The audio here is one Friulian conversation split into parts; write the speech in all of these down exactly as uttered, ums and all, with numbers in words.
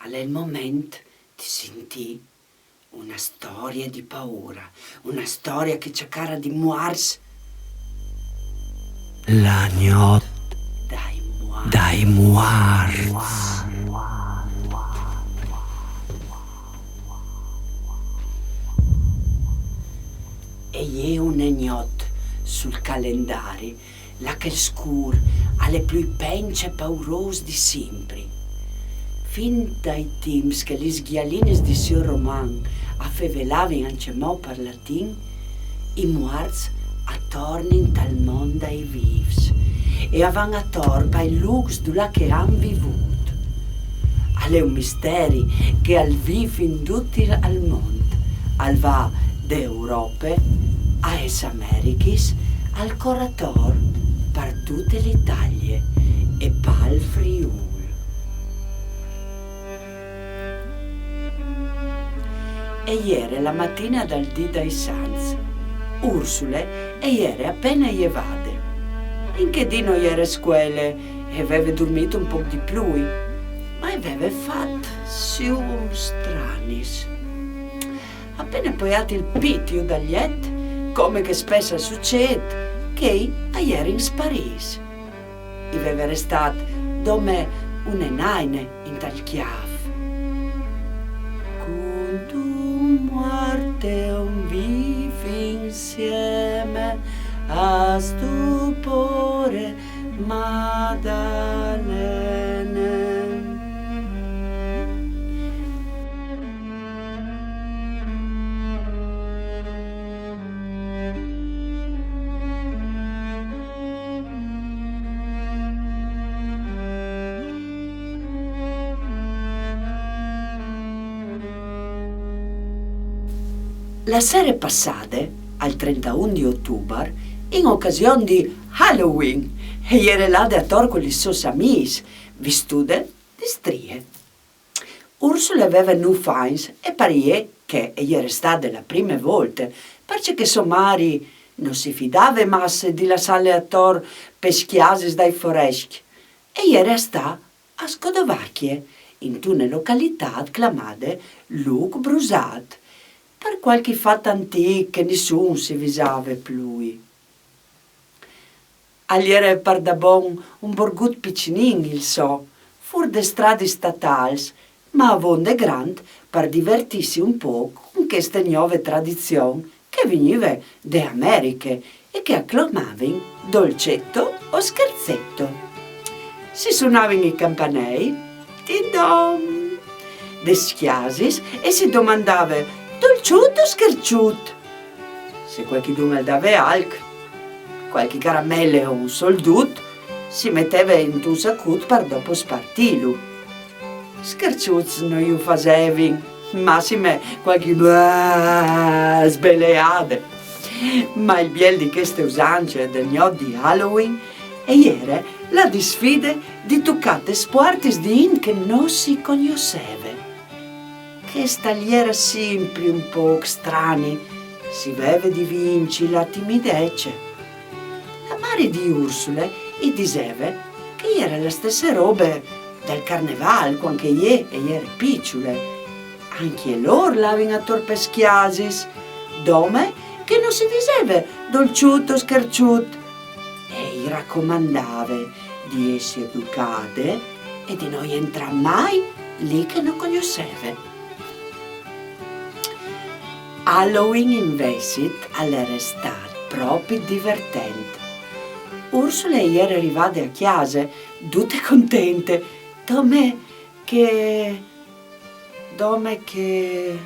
Al è il moment di sintî una storia di paura, una storia che e cercarà di muarts. La gnot dai muarts. Dai muarts. E je une gnot sul calendari là che il scûr al è plui penç e paurôs di simpri. Fin dai timps che lis gjalinis di siôr Roman a fevelavin ancjemò par latin, i muarts a tornin tal mont dai vîfs e a van ator pai lûcs dulà che a àn vivût. Al è un misteri che al vîf in dut il, al mont, al va de Europe a es Americhis, al cor ator par dute l'Italie e pal Friûl. E jere la matine dal dì dai Sants. Ursule e jere apene jevade. In chê dì no jere scuele e e veve durmît un pôc di plui, ma e veve fat siums stranis. Apene poiât il pît jù dal jet, come che spès al sucêt, chei a jerin sparîts. I veve restât dome une naine intal cjâf. Cuntun muart e un vîf insieme a stupore Madalene. La sere passade, al trenteun di otubar, in ocasion di Halloween, e jere lade ator cu lis sôs amiis, vistude di strie. Ursule e veve nûf agns e e parìe che e jere stade la prime volte, parcè che sô mari no si fidave masse di lassâle ator pes cjasis dai forescj, e e jere a stâ a Scodovacje, intune localitât clamade Lûc Brusât, par cualchi fat antîc che nissun si visave plui. Al jere pardabon un borgut piçulin il sô, fûr des stradis statâls, ma avonde grant par divertîsi un pôc cun cheste gnove tradizion che e vignive de Americhe e che a clamavin dolcetto o scherzetto. Si sunavin i campanei, tin don, des cjasis e si domandave: dolçut o scherçut? Se cualchidun al dave alc, cualchi caramele o un soldut, si meteve intun sacut par dopo spartîlu. Scherçuts no ju fasevin, massime cualchi bla-, sbeleade. Ma il biel di cheste usance de gnot di Halloween e jere la disfide di tucâ tes puartis di int che no si cognosseve. Chest al jere simpri un pôc strani, si veve di vinci la timidece. La mari di Ursule i diseve che e jere la stesse robe dal carnevâl, cuant che jê e jere piçule. Ancje lôr lavin ator pes cjasis, dome che no si diseve dolçut o scherçut. E i racomandave di jessi educade e di no jentrâ mai li che no cognosseve. Halloween invezit al è restât propit divertent. Ursule e jere rivade a cjase, dute contente, dome che, dome che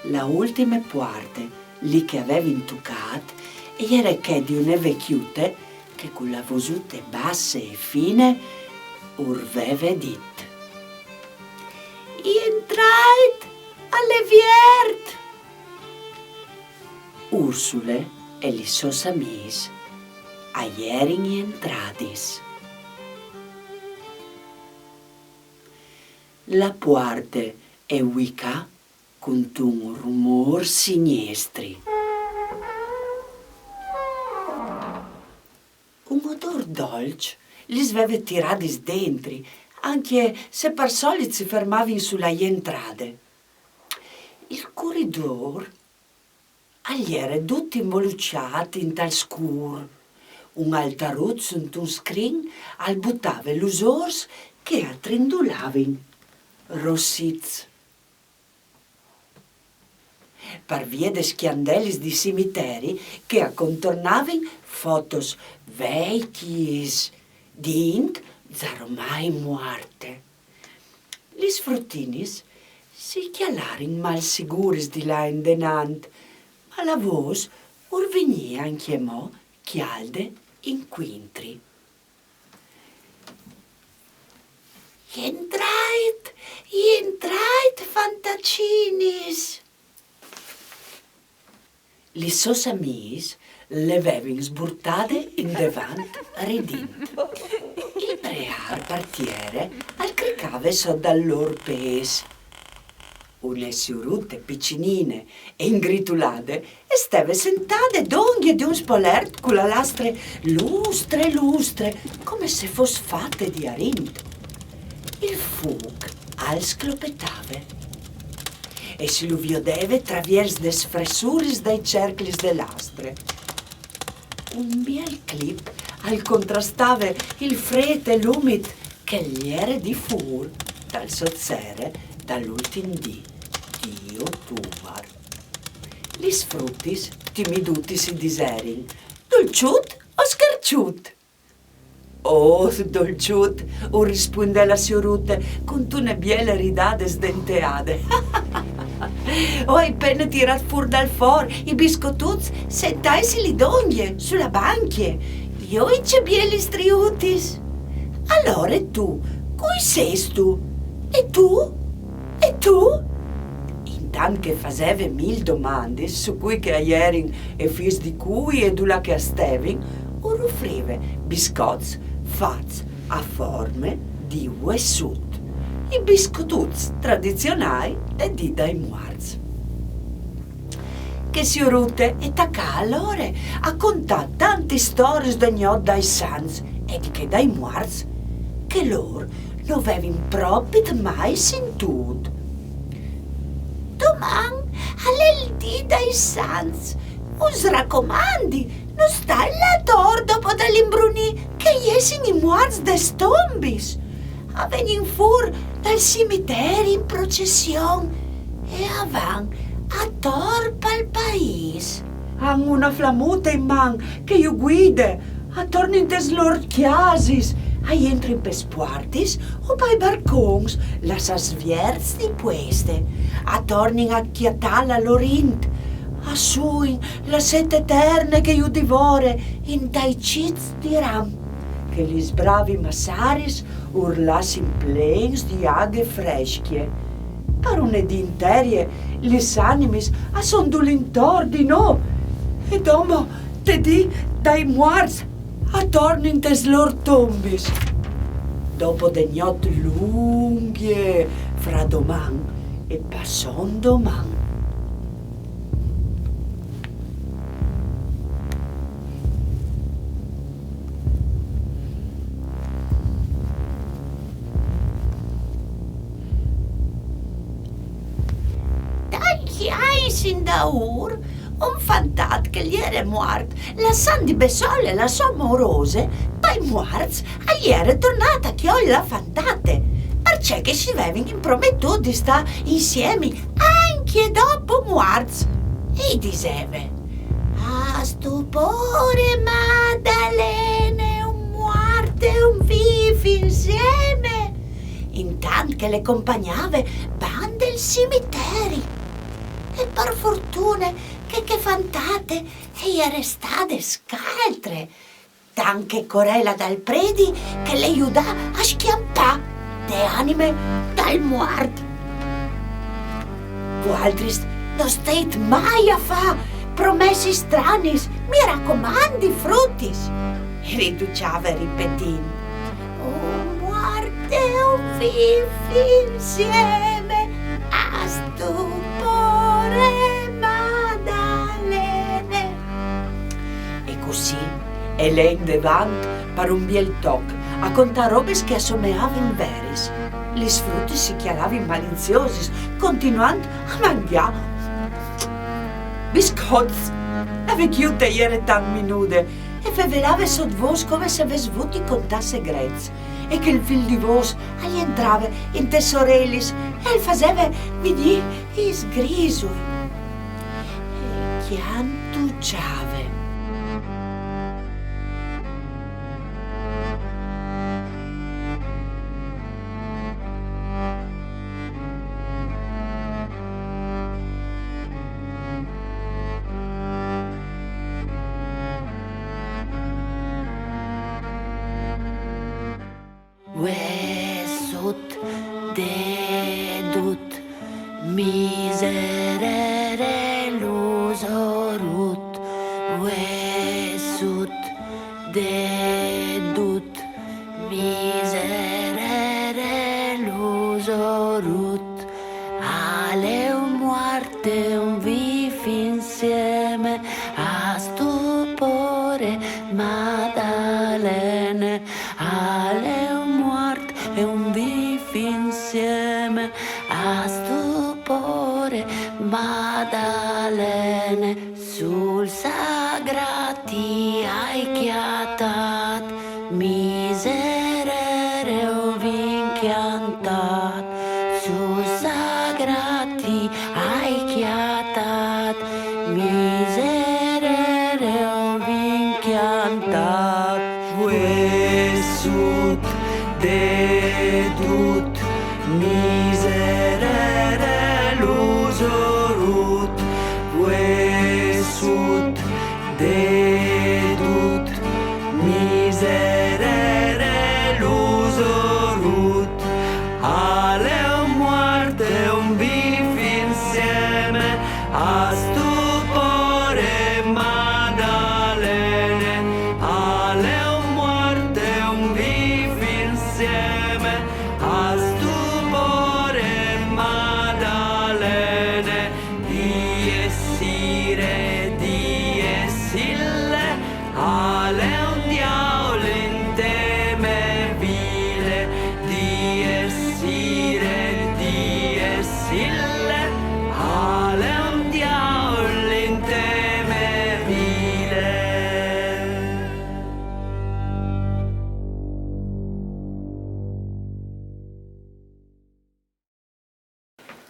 la ultime puarte, li che a vevin tucât, e jere chê di une vecjute che cu la vosute basse e fine ur veve dit: Jentrait, al è viert! Ursule e lis sôs amiis a jerin jentradis. La puarte e vuicà cuntun rumôr siniestri. Un odôr dolç lis veve tiradis dentri, ancje se par solit si fermavin su la jentrade. Il coridôr al jere dut involuçât intal scûr. Un altarut suntun scrin al butave lusôrs che a trindulavin, rossits. Par vie des cjandelis di cimiteri che a contornavin fotos vecjis di int zaromai muarte. Lis frutinis si cjalarin malsiguris di lâ indenant, ma la vôs ur vignì ancjemò cjalde incuintri. Jentrait, jentrait, fantacinis! Lis sôs amiis le vevin sburtade indevant ridint. Il preâr par tiere al cricave sot dal lôr pês. Une siorute piçinine e ingritulade e steve sentade dongje di un spolert cu la lastre lustre lustre, come se fos fate di arint. Il fûc al sclopetave e si lu viodeve traviers des fressuris dai cerclis de lastre. Un biel clip al contrastave il frêt e l'umit che al jere di fûr dal sot sere dal ultin dì di Otubar. Lis frutis, timidutis, i diserin: Dolçut o scarçut? Oh, dolçut, ur rispunde la siorute cuntune biele ridade sdenteade. O ai pene tirât fûr dal for i biscotuts, sentaitsi li dongje, su la bancje. Joi ce bielis striutis! Alore tu, cui sêstu? E tu? E tu? Intant che e faseve mil domandis su cui che a jerin e fîs di cui e dulà che a stevin, ur ufrive biscots fats a forme di vuessut, i biscotuts tradizionâi dal dì dai muarts. Chê siorute e tacà alore a contâ tantis storiis de gnot dai sants e di chê dai muarts che lôr no vevin propit mai sintût. Doman al è il dì dai sants, us racomandi, no stait là ator dopo dal imbrunî che a jessin i muarts des tombis. A vegnin fûr dal cimiteri in procession e a van ator pal paîs. A àn une flamute in man che ju guide, a tornin tes lôr cjasis, a jentrin pes puartis o pai barcons lassâts vierts di pueste, a tornin a cjatâ la lôr int, a suin la set eterne che ju divore intai cits di ram, che lis bravis massaris ur lassin plens di aghe frescje. Par une dì interie lis animis a son dulintor di nô, e domo te dì dai muarts a tornin tes lôr tombis. Dopo de gnot lungje, fra doman e passon doman. Tancj agns indaûr, un fantat che al jere muart, lassant di bessole la sô amorose, pai muarts al jere tornât a cjoli la fantate, parcè che si vevin imprometût di stâ insiemi ancje dopo muarts. E i diseve: A stupore, Madalene, un muart e un vîf insiemi! Intant che le compagnave bande il cimiteri. E par fortune che chê fantate e je restade scaltre, tant che Corela dal predi che le judà a scjampâ de anime dal muart. Vualtris no stait mai a fâ promessis stranis, mi racomandi, frutis, e riduçave ripetint: Un muart e un vîf insiemi, a stupore, Madalene. E cussì e lè indevant par un biel toc, a contâ robis che a someavin veris. Lis frutis si cjalavin maliziosis, continuant a mangjâ biscots. La vecjute e jere tant minude e fevelave sot vôs come se e ves vût di contâ segrets, e chel fîl di vôs a jentrave intes orelis e al faseve vignî i sgrisui. E cjantuçave. Vuessut, dedut, miserere lusorut. Vuessut, dedut, miserere lusorut. Al è un muart e un vîf insiemi, a stupore Madalene. Al è un muart e un vîf insiemi, a stupore Madalene. Sul sagrati ai cjatât, miserere o vin cjantât. Sul sagrati ai cjatât, miserere o vin cjantât. Vuessut, dedut, miserere lusorut. Vuessut, dedut, miserere lusorut. Al è un muart e un vîf insiemi, a stupore Madalene. Al è un muart e un vîf insiemi, a stupore Madalene. Die Sire, die Sille, al è un diaul in teme vile. Die Sire, die Sille, al è un diaul in teme vile.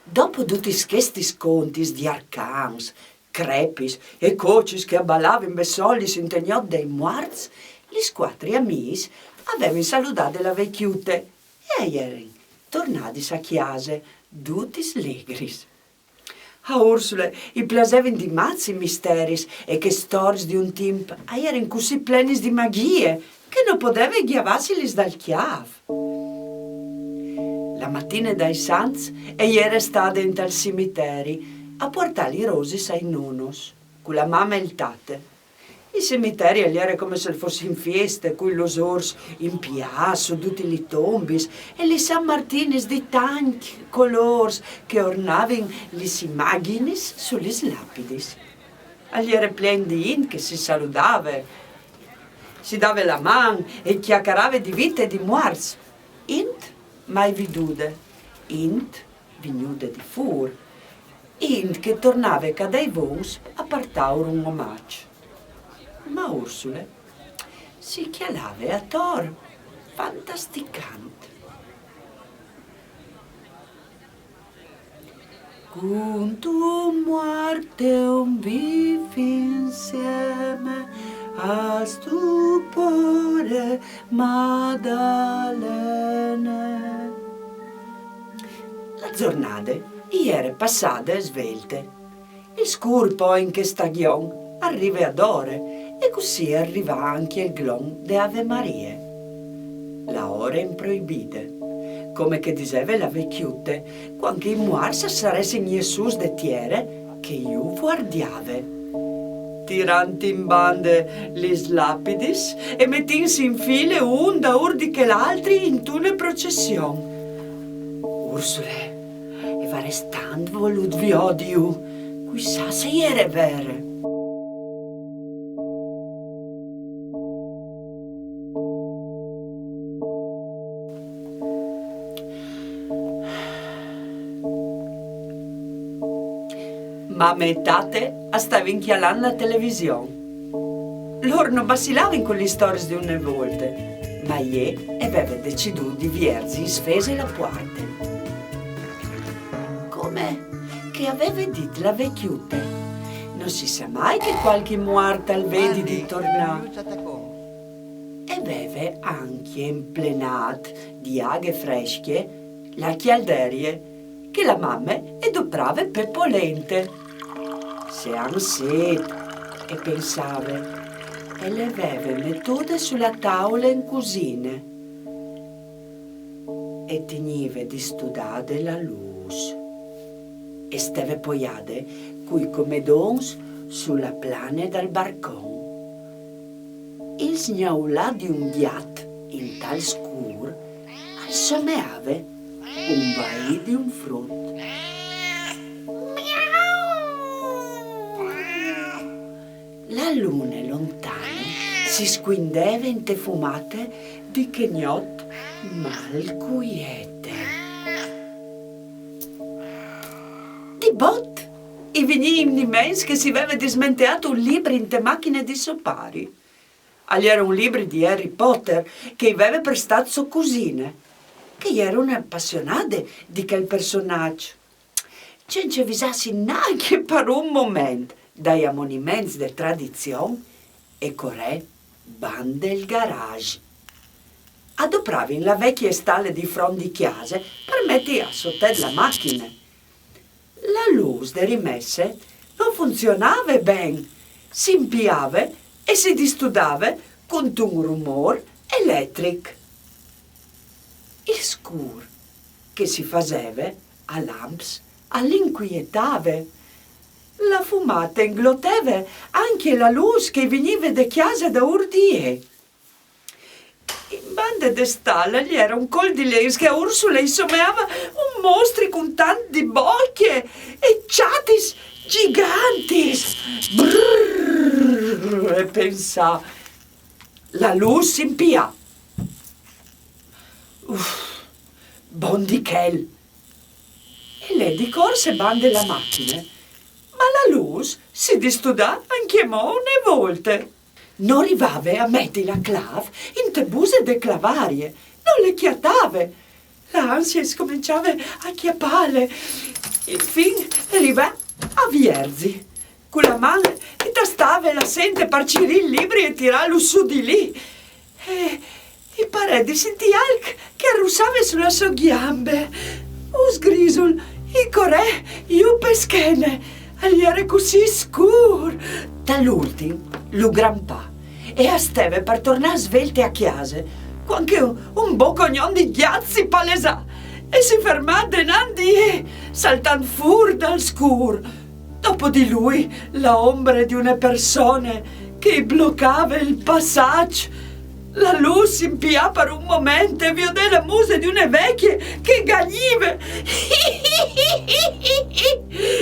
Dopo dutis chestis contis di arcans, crepis e cocis che a balavin bessolis inte gnot dai muarts, lis cuatri amiis a vevin saludade la vecjute e a jerin tornadis a cjase dutis legris. A Ursule i plasevin di mats i misteris e chês stôriis di un timp a jerin cussì plenis di magjie che no podeve gjavâsilis dal cjâf. La matine dai Sants e jere stade intal cimiteri a puartâ li rosis ai nonos, cu la mame e il tate. Il cimiteri al jere come se al fos in fieste, cui losôrs impiâts su dutis lis tombis e lis San Martinis di tancj colôrs che ornavin lis imagjinis su lis lapidis. Al jere plen di int che si saludave, si dave la man e cjacarave di vite e di muarts. Int mai vidude, int vignude di fûr, int che tornave ca dai vons a puartâur un omaç. Ma Ursule si cjalave ator, fantasticant. Cuntun muart e un vîf insieme, a stupore Madalene. La zornade e jere passade svelte. Il scûr po in chê stagjon al rive adore, e cussì al rive ancje il glon de Ave Marie. La ore improibide, come che e diseve la vecjute, cuant che i muarts a saressin jessûts de tiere, che ju vuardiave. Tirant in bande lis lapidis e metintsi in file un daûr di chel altri intune procession. Ursule e varès tant volût viodiju, cui sa se e jere vere. Mame e tate a stavin cjalant la television. Lôr no bassilavin cu lis storiis di une volte, ma jê e veve decidût di vierzi in sfese la puarte. Come che e veve dit la vecjute, no si sa mai che cualchi muart al vedi di tornâ. E veve ancje implenât di aghe frescje la cjalderie che la mame e doprave pe polente. Se àn set, e pensave, e le veve metude su la taule in cusine. E tignive distudade la lûs. E steve poiade cui comedons su la plane dal barcon. Il sgnaulâ di un gjat intal scûr al someave un baî di un frut. La lune lontane si scuindeve inte fumate di chê gnot mal cuiete. Di bot i vignì in ments che si veve dismenteât un libri inte machine di so pari. Al jere un libri di Harry Potter che i veve prestât sô cusine, che e jere une apassionade di chel personaç. Cence visâsi nancje par un moment dai amoniments de tradizion, e corè bande il garage. A dopravin la vecje stale di front di cjase par meti a sotet la machine. La lûs de rimesse no funzionave ben, si impiave e si distudave cuntun rumôr eletric. Il scûr che si faseve a lamps al incuietave. La fumate ingloteve ancje la lûs che i vignive de cjase daûr di jê. In bande de stale al jere un col di lens che a Ursule i someave un mostri cun tant di bocje e çatis gjigantis. Brrr, e pensà, la lûs si impià. Uf, bon di chel! E lè di corse bande la machine, ma la lûs si distudà ancjemò une volte. No rivave a meti la clâf inte buse de clavarie, no le cjatave. La ansie e scomençave a cjapâle. Infin e rivà a vierzi. Cu la man e tastave la sente par cirî il libri e tirâlu sù di li. E i parè di sintî alc che e russave su la sô gjambe. Un sgrisul i corè jù pe schene. Al jere cussì scûr. Tal ultin lu grampà e a steve par tornâ svelte a cjase, cuant che un, un bocognon di gjat si palesà e si fermà denant di jê, saltant fûr dal scûr. Dopo di lui, la ombre di une persone che i blocave il passaç. La lûs si impià par un moment e viodè la muse di une vecje che e gagnive.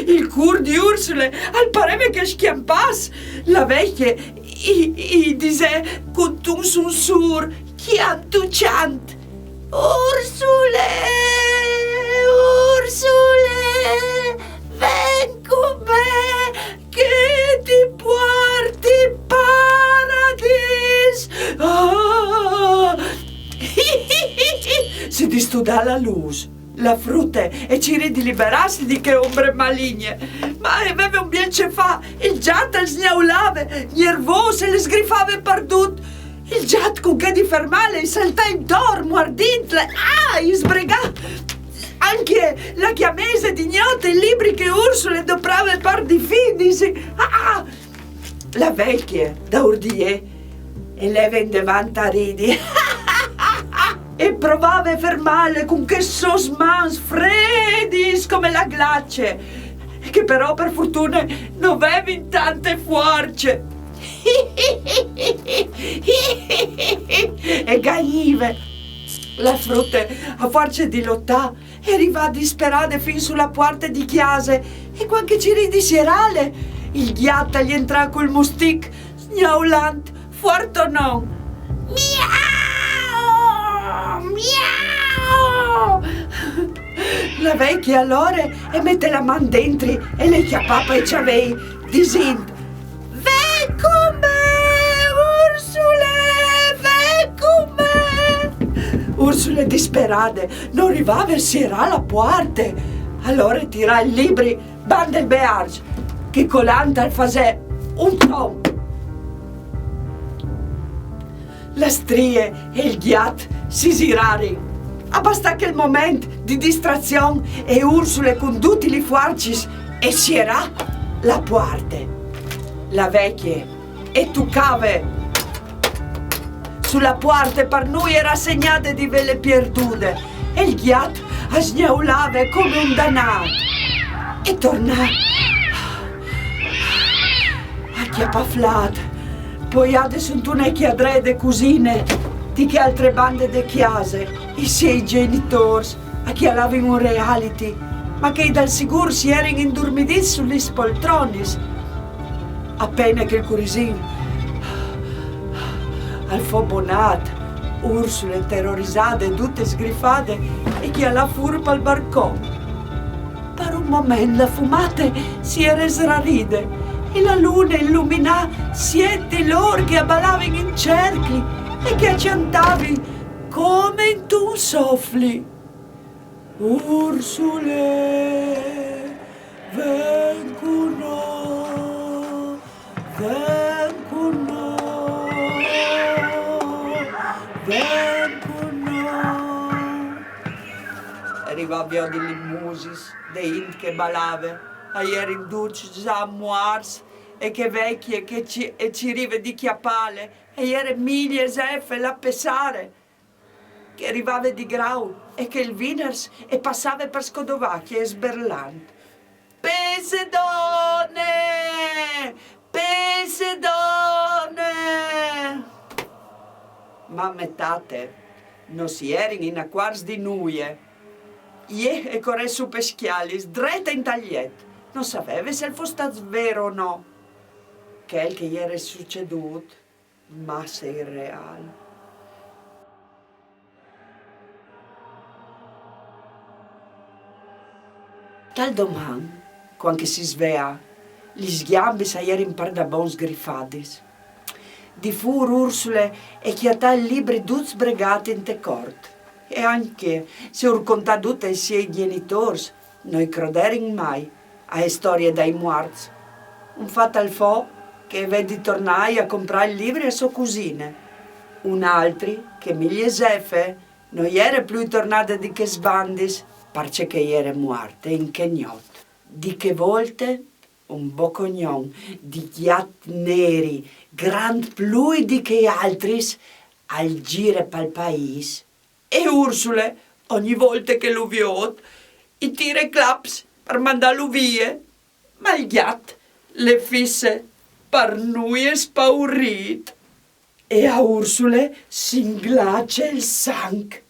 Il cûr di Ursule al pareve che al scjampàs. La vecje i, i disè cuntun sunsûr cjantuçant: Ursule, Ursule, ven cun me che ti puarti in paradîs. Ah! Si distudà la lûs. La frute e cirì di liberâsi di chê ombre maligne, ma e veve un biel ce fâ. Il gjat al sgnaulave, gnervôs, e le sgrifave pardut. Il gjat, cun chê di fermâle, i saltà intor, muardintle. Ah, i sbregà ancje la cjamese di gnot e i libri che Ursule e doprave par difindisi. Ah! La vecje, daûr di jê, e leve indevant a ridi. E provave a fermâle cun chês sôs mans fredis come la glace, che però par fortune no vevin tante fuarce. E gagnive. La frute, a fuarce di lotâ, e rivà disperade fin su la puarte di cjase, e cuant che e cirì di sierâle, il gjat al jentrà cul mustic, sgnaulant fuartonon. Miau! Miau! La vecje alore e mete la man dentri e le cjapa pai cjavei, disint: «Ven cun me, Ursule, ven cun me!» Ursule, disperade, no rivave a sierâ la puarte. Alore e tire il libri bande il bearç, che colant al fasè un tom. La strie e il gjat si zirarin. A bastà chel moment di distrazion e Ursule cun dutis lis fuarcis e sierà la puarte. La vecje e tucave su la puarte par nuie, rasegnade di vêle pierdude, e il gjat al sgnaulave come un danât. E tornà a cjapâ flât, poiade suntune cjadree de cusine, di chê altre bande de cjase, i siei gjenitôrs a cjalavin un reality, ma chei dal sigûr si jerin indurmidîts su lis poltronis. A pene che il curisin al fo bonât, Ursule, terorisade, dute sgrifade, e cjalà fûr pal barcon. Par un moment la fumate si jere sraride e la lune e iluminà siet di lôr che a balavin in cercli e che a cjantavin come intun sofli: «Ursule, ven cun nô, ven cun nô, ven cun nô.» E rivà a viodi lis musichis de int che balave, a jerin ducj za muarts, e chê vecje che e cirive di cjapâle, e jere Milie Zefe, la pessare, che e rivave di grau, e chel vinars e passave par Scodovacje sberlant: «Pese done! Pese done!» Mamme e tate no si jerin inacuarts di nuie. Jê e corè sù pes scjalis, drete intal jet. No saveve se al fos stât vêr o no. Chel che i jere sucedût masse irreâl. Tal doman, cuant che si sveà, lis gjambis a jerin pardabon sgrifadis. Di fûr Ursule e cjatà il libri dut sbregât inte cort. E ancje se ur contà dut ai siei gjenitôrs, no i croderin mai ae storie dai muarts. Un fat al fo che e vedi tornâi a comprâ il libri a sô cusine. Un altri che Milie Zefe no jere plui tornade di chês bandis, parcè che e jere muarte in chê gnot. Di chê volte un bocognon di gjat neri, grant plui di chei altris, al gire pal paîs. E Ursule, ogni volte che lu viôt, i tire claps par mandâlu vie, ma il gjat le fisse par nuie spaurît. E a Ursule si inglace il sanc.